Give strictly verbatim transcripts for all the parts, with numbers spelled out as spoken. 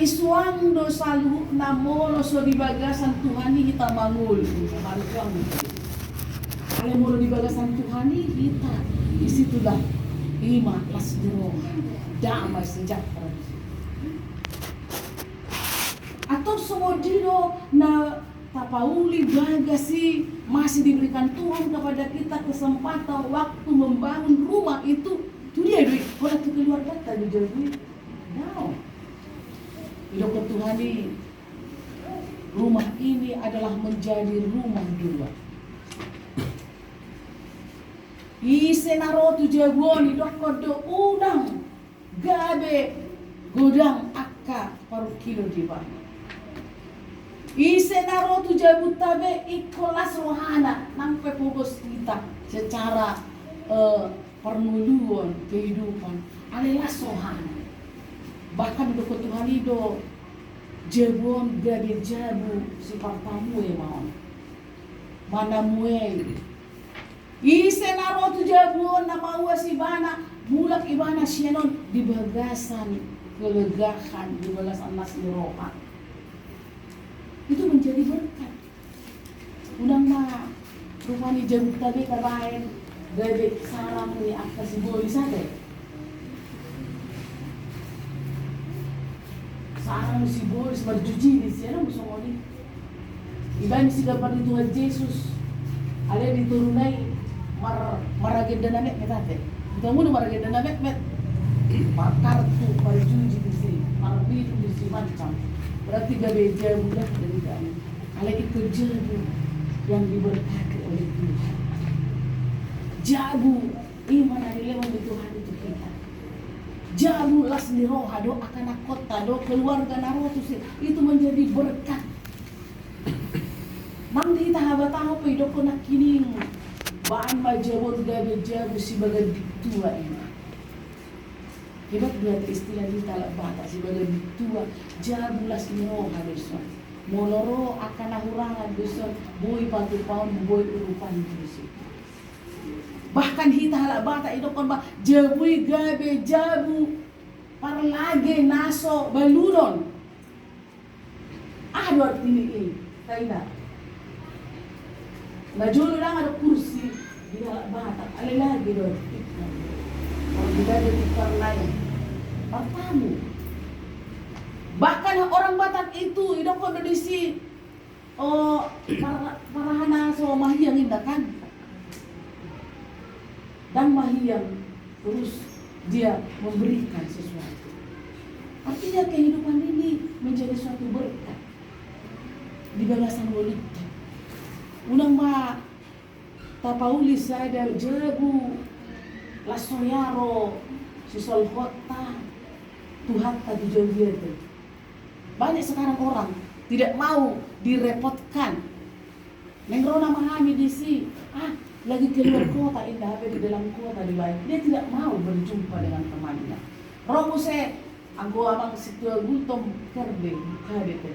Marisuang do saluhutna molo so di bagasan Tuhan i hita mangolu. Marisuang do. Alai molo di bagasan Tuhan i hita, di situlah ima las ni roha, damai sejahtera di situ. Antong songon i do na tapauli bagas i, masih diberikan Tuhan kepada kita kesempatan waktu membangun rumah itu. Tu dia do i? Holan tu keluarganta do jabu i? Dao. Didok Tuhan i, rumah ini adalah menjadi rumah dua. Ise na ro tu jabu on, didokkon do unang gabe godang angka parungkilon di ibana. Ise na ro tu jabunta be ingkon las rohana, nang pe pogos hita secara, eh, parngoluon, kehidupan, alai las rohana. Bahkan didok Tuhan i do, jabu on gabe jabu sipartamue ma on. Manamuei. Ise na ro tu jabu on na mauas ibana, mulak ibana sian on di bagasan kelegaan, di bagasan las ni roha. Itu menjadi berkat. Unang ma rupani jabunta be tabaen gabe sarang ni angka sibolis ate. Sarang ni sibolis marjujilis, adong do songon i. Ibana sigambar ni Tuhan Jesus. Alai di toruna i mar-, maragenda na metmet ate. Di toruna i maragenda na metmet. Markartu, marjuji disi, marminum disi, macam. Berarti gabe jabu lah dari kami. Alai ingkon jabu yang diberkati oleh Tuhan. Jabu ima na nilehon ni Tuhan i tu hita. Jabu las ni roha do, angka anakhonta do, keluarga na ro tusi, itu menjadi berkat. Nang di hita habatahon pe didokkon nangkining, baen ma jabu on gabe jabu sibaga diktua i. Hebat do ate istilah ni hita halak Batak, sibaga diktua, jabu las ni roha do son. Molo ro angka na hurangan do son, boi patupaon, boi urupan do son. Bahkan hita halak Batak didokkon ma jabu i gabe jabu parlage na so balunon. Aha do artini i, taida? Na jolo ndang adong kursi di halak Batak, alai lage do tikar. Molo di gabe tikar lain, partamu. Bahkan orang Batak itu didokkon do disi, o, par-, parahana so mahiang inda kan. Ndang mahiang, terus dia memberikan sesuatu. Artinya kehidupan ini menjadi suatu berkat di bagasan ngolunta. Unang ma tapauli sada jabu las ni roha sisolhotta Tuhanta tu jabu i ate. Banyak sekarang orang tidak mau direpotkan. Naeng ro nama hami disi, ah, lagi keluar kota, inda, hape di dalam kota dibaen. Dia tidak mau berjumpa dengan temannya. Ro muse anggo amang Sintua Gultom, Kerde, Kade pe.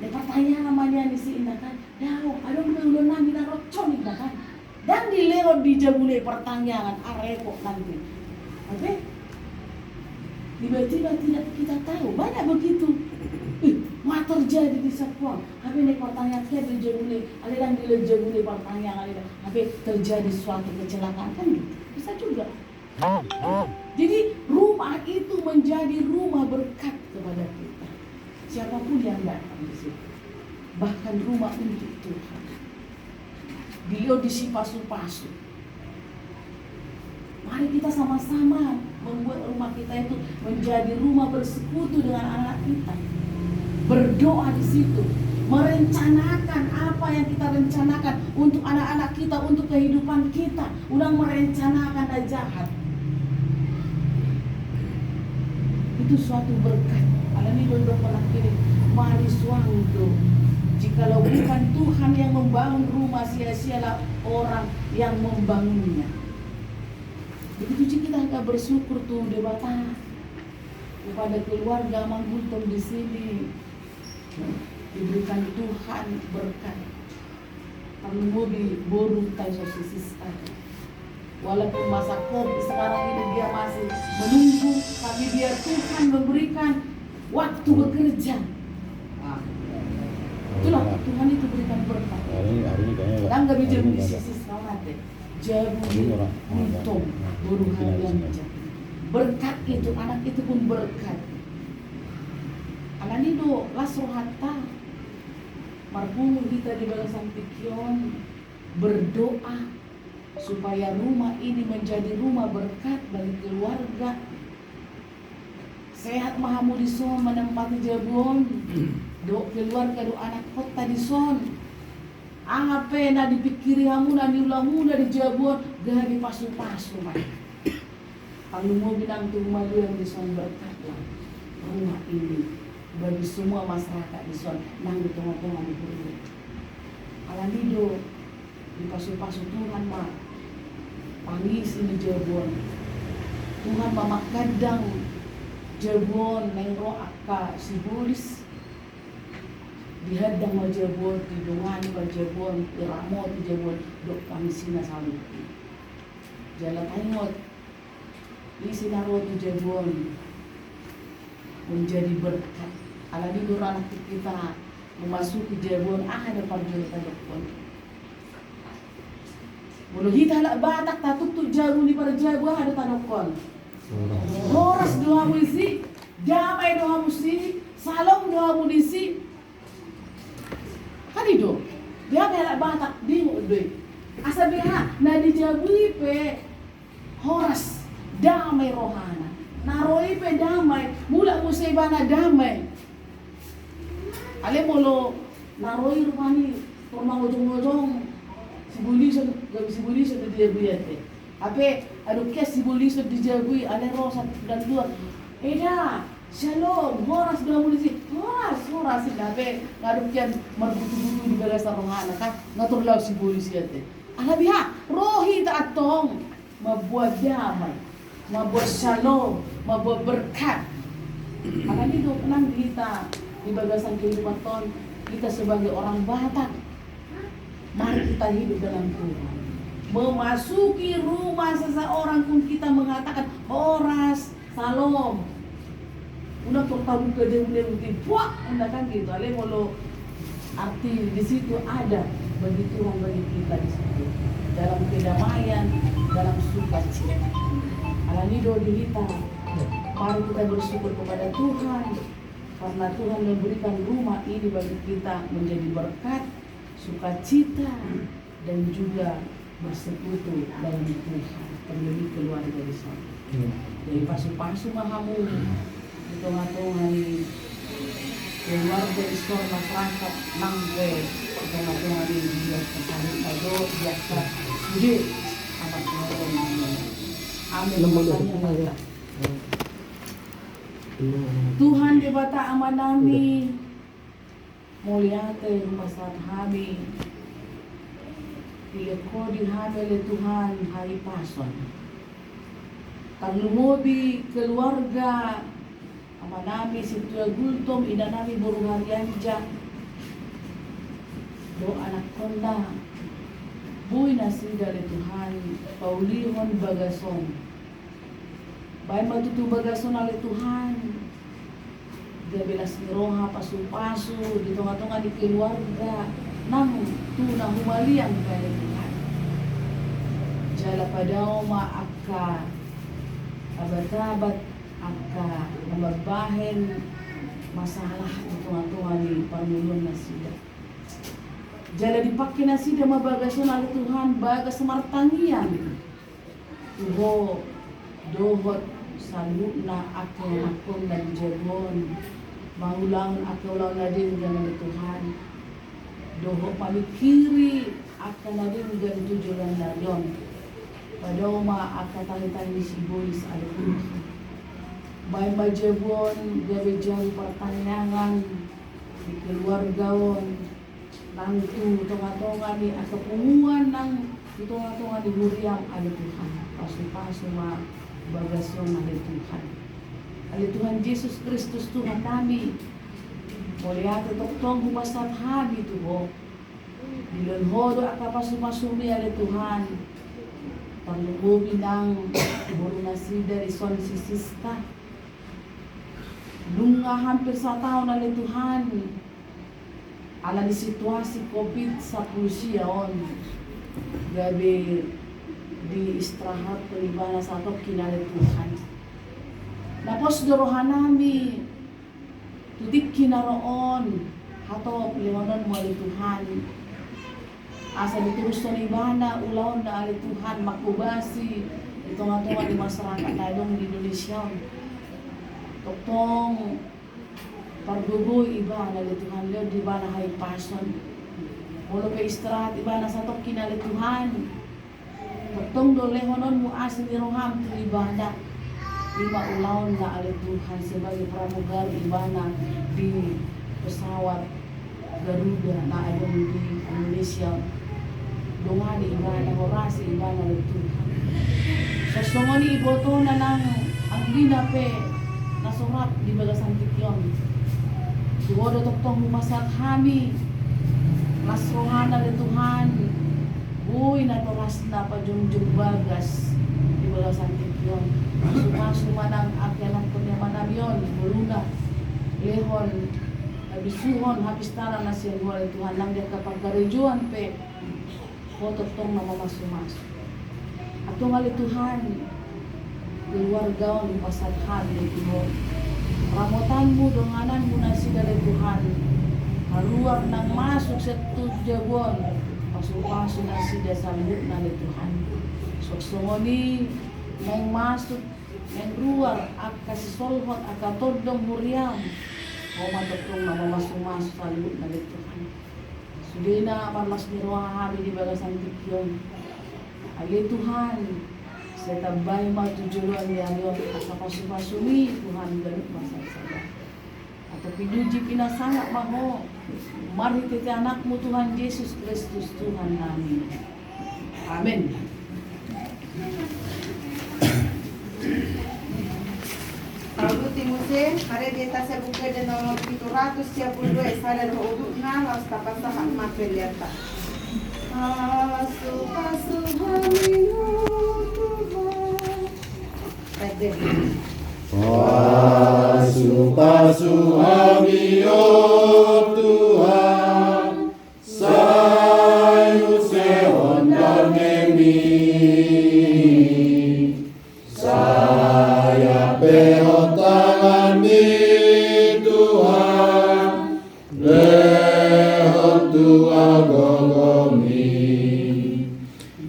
Naeng partangiangan ma nian disi, inda kan. Dao, adong do ulaon nami na roncong, inda kan. Ndang dilehon di jabuna i partangiangan, ah, repot nanti. Hape tiba-tiba tidak kita tahu, banyak begitu. Ih, ma terjadi di sakuang. Hape naeng partangiangan hian di jabuna i, alai ndang dilehon jabuna i partangiangan, alai ndang. Hape terjadi suatu kecelakaan, kan gitu. Bisa juga. Jadi, rumah itu menjadi rumah berkat kepada kita. Siapapun yang datang di situ. Bahkan rumah untuk Tuhan. Dilehon disi pasu-pasu. Mari kita sama-sama membuat rumah kita itu menjadi rumah bersekutu dengan anak-anak kita. Berdoa di situ, merencanakan apa yang kita rencanakan untuk anak-anak kita, untuk kehidupan kita. Unang merencanakan na jahat. Itu suatu berkat. Alani i do didok nangkin i, marisuang do. Jikalau bukan Tuhan yang membangun rumah, sia-sialah orang yang membangunnya. Begitu juga kita harus bersyukur tu Debata. Kepada keluarga Amang Gultom di sini, diberikan Tuhan berkat. Tarlumobi borunta i, Siska. Walaupun masa covid sekarang ini dia masih menunggu, tapi biar Tuhan memberikan waktu bekerja. Ah. Itulah Tuhan itu berikan berkat. Hari ini, hari ini kayaknya nggak. Tangga hari ini bijak nggak ada. Bisnis kau nanti. Jabu ini orang, untung, orang, orang, boru orang, harian orang. Berkat itu, anak itu pun berkat. Alani do las rohanta. Marpungu hita di bagasan tingki on, berdoa supaya rumah ini menjadi rumah berkat bagi keluarga. Sehat ma hamu dison menempati jabu on, dohot keluarga dohot anakkonta dison. Aha pe na dipingkiri hamu, na niula muna di jabu on, gabe pasupasu ma. Tarlumobi nang tu humaliang dison, berkatlah rumah ini bagi semua masyarakat dison nang di tongatonga ni huria. Alani do dipasupasu Tuhan ma pangisi ni jabu on. Tuhan ma manggandang jabu on naeng ro angka sibolis. Digandang ma jabu on, didongani ma jabu on, diramoti jabu on dohot pangisina saluhutna. Jala taingot, ise na ro tu jabu on menjadi berkat. Alani do ra nangkin hita memasuki jabu on, aha do parjolo tadokkon? Molo hita halak Batak tatutu jabu ni parjabu, aha do tadokkon? Horas do hamu disi, damai do hamu disi, salom do hamu disi. Kan i do, beha pe halak Batak bingung do i. Asa beha na di jabu i pe horas, damai rohana. Na ro i pe damai, mulak muse ibana damai. Alai molo na ro i rupani tor mangojongojong, sibolison, gabe sibolison do di jabu i ate. Hape adong hian sibolison di jabu i, alai ro satu dan dua. Eda, shalom, horas do hamu disi, horas, horas, inna. Hape nga adong hian marbutubutu di bagasan rohana, kan nga tor laho sibolis i ate. Alai beha, ro hita antong mamboan damai, mamboan shalom, mamboan berkat. Alani do nang hita di bagasan kehidupan on, hita sebagai orang Batak, mari kita hidup dalam Tuhan. Memasuki rumah seseorang pun kita mengatakan, "Horas, shalom." Unang tor tabuka demu-demu, buak, unang, kan gitu. Alai molo arti di situ ada bagi Tuhan, bagi kita di situ. Dalam kedamaian, dalam sukacita. Alani do di hita, mari kita bersyukur kepada Tuhan karena Tuhan memberikan rumah ini bagi kita menjadi berkat, sukacita, dan juga bersekutu dalam Tuhan, terlebih keluarga di sana. Iya. Jadi pasupasu ma hamu di tongatonga ni keluarga, di son, masyarakat, nang pe di tongatonga ni dia tertarik ado biasa sude. Amat Tuhan. Amin. Tuhan Debata Amanami, mauliate hupasahat hami, dilehon Ho di hami ale Tuhan hahipason. Tarlumobi keluarga amanami Sintua Gultom, inanami boru Harianja, dohot anakkonna, boi nasida ale Tuhan paulihon bagas on. Baen ma tutu bagas on ale Tuhan gabe las ni roha, pasupasu di tongatonga ni keluarga nang tu na humaliang pe ale Tuhan. Jala padao ma angka abatabat, angka na mambahen masalah di tongatonga ni parngoluan nasida. Jala dipangke nasida ma bagas on ale Tuhan bagas martangiang tu Ho dohot saluhutna angka anakkon na di jabu on, mangulahon angka ulaon na denggan ale Tuhan, dohot mamingkiri angka na denggan tu joloan ni ari on. Padao ma angka tangitangit ni sibolis ale Tuhan. Baen ma jabu on gabe jabu partangiangan di keluarga on, nang tu tongatonga ni angka punguan nang tu tongatonga ni huriam ale Tuhan. Pasupasu ma bagas on ale Tuhan. Ale Tuhan Jesus Kristus Tuhannami, mauliate tongtong hupasahat hami tu Ho. Dilehon Ho do angka pasupasumi ale Tuhan. Tarlumobi nang boru nasida dison si Sista. Nunga hampir sataon ale Tuhan, ala ni situasi covid sampulu sia on, gabe diistirahathon ibana satongkin ale Tuhan. Na pos do rohanami tu tingki na ro on, hatop lehononmu ale Tuhan. Asa diterushon ibana ulaonna ale Tuhan, manghobasi di tonga-tonga ni masyarakat na adong di Indonesia on. Tongtong pargogoi ibana ale Tuhan, lehon di ibana hahipason. Molo pe istirahat ibana satongkin ale Tuhan, tongtong do lehononmu asi ni roham tu ibana. Ima ulaonna ale Tuhan, sebagai pramugari ibana di pesawat Garuda na adong di Indonesia. Dongani ibana, horasi ibana ale Tuhan. Songon i ibotona nang anggina pe na so rap di bagasan tingki on. Tu Ho do tongtong hupasahat hami las rohana ale Tuhan. Boi natorasna pajongjong bagas di bagasan tingki on. Pasu-pasu ma nang angka anakkon ni amanami on, ngoluna, lehon habisuhon, hapistaran na sian Ho ale Tuhan, nang di angka parkarejoan pe Ho tongtong na mamasu-masu. Antong ale Tuhan, keluarga on hupasahat hami tu Ho. Ramotanmu, dongananmu nasida ale Tuhan, haruar naung masuk sian tu jabu on, pasu-pasu nasida saluhutna ale Tuhan. Songon i naung masuk, naung ruar angka sisolhot, angka tondong huriam, Ho ma tongtong na mamasu-masu saluhutna ale Tuhan. Sudena marlas ni roha hami di bagasan tingki on. Ale Tuhan, sai tambai ma tu joloan ni ari on angka pasu-pasuMi Tuhan, ganup ma sada-sada. Antong pinuji pinasangap ma Ho marhite-hite AnakMu Tuhan Jesus Kristus Tuhannami. Amen. Saluhutna muse, marende hita sian Buku Ende nomor pitu ratus sia pulu dua, ayat sada dohot udutna, laos tapasahat ma peleanta. Pasu-pasu hami, o Tuhan. Pede. Pasu-pasu hami, o Tuhan, sai usehon damemi, sai ampehon tanganmi Tuhan, lehon tu au gogomi.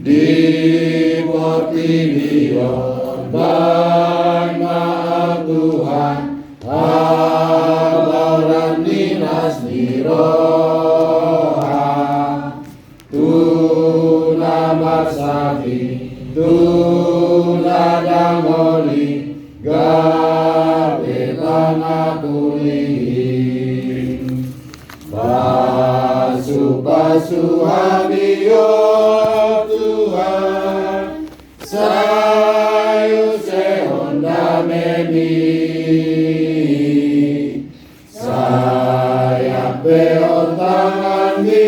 Di portibi on baen ma au Tuhan, habaoran ni las ni roha, tu na marsapi, tu na dangoli, gabe pangapulihin. Pasu-pasu hami, o Tuhan, sai usehon damemi, sai ampehon tanganmi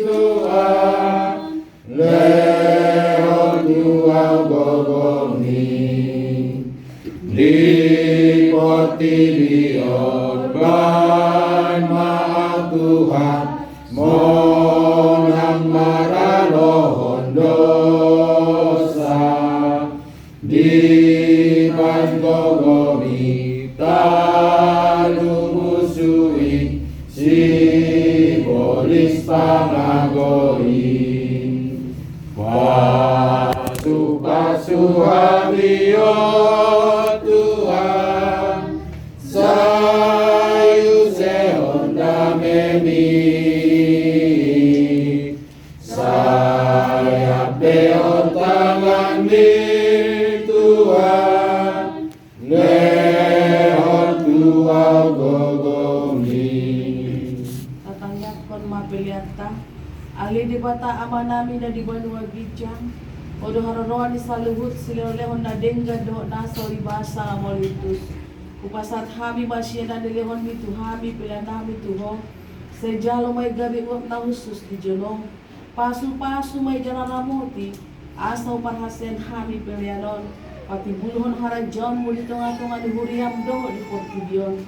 Tuhan, lehon tu au gogomi. Di portibi on baen ma au Tuhan, monang maralohon dosa. Dibaen gogomi talumusui sibolis pangago i. Pasu-pasu hami, o Tuhan, sai usehon damemi, sai ampehon tanganmi Tuhan, lehon tu au gogomi. Tatangianghon ma peleanta. Ale Debata Amanami na di banua ginjang, Ho do haroroan ni saluhut silehon-lehon na denggan dohot na so ibasa mauliutus. Hupasahat hami ma sian na nilehonmi tu hami peleannami tu Ho. Sai jalo ma i gabe uap na hushus di jonong. Pasu-pasu ma i jala ramoti, asa huparhaseang hami pelean on, Patimbulhon harajaonmu di tongatonga ni huriam dohot di portibi on.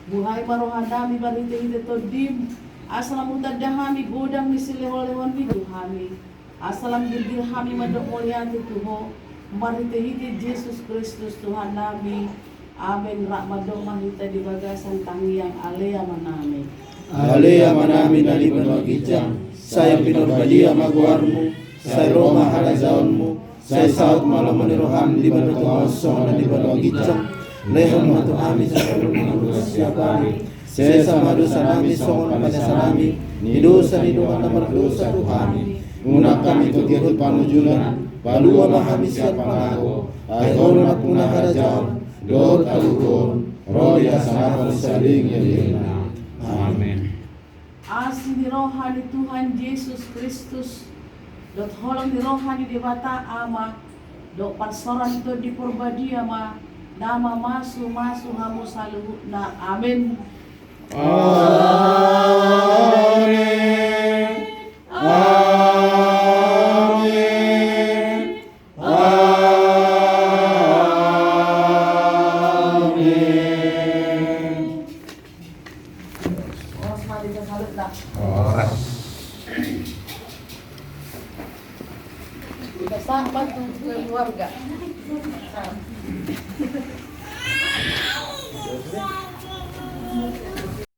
Buhai ma rohanami marhitehite Tondim, asa lam hutanda hami godang ni silehonlehonmi tu hami. Asa lam girgir hami mandok mauliate tu Ho, marhitehite Jesus Kristus Tuhannami. Amen. Rap mandok ma hita di bagasan tangiang Ale Amanami. Ale Amanami na di banua ginjang, sai pinarbadia ma goarmu, sai ro ma harajaonmu, sai saut ma lomo ni roham di banua tonga on songon na di banua ginjang. Lehon ma tu hami sadari on hangoluan siapari. Sesa ma dosanami songon panesanami ni dosa ni dongan na mardosa tu hami. Unang hami togihon tu pangunjunan, palua ma hami sian pangago. Ai Ho do nampuna harajaon dohot hagogoon ro di hasangapon saleleng ni lelengna. Amen. Asi ni roha ni Tuhan Jesus Kristus, dohot holong ni roha ni Debata Ama, dohot parsaoran ni Tondi Parbadia ma na mamasumasu hamu saluhutna. Amen. Amen. Amen. Amen. Horas ma di hita saluhutna. Horas. Kita sapa tu keluarga?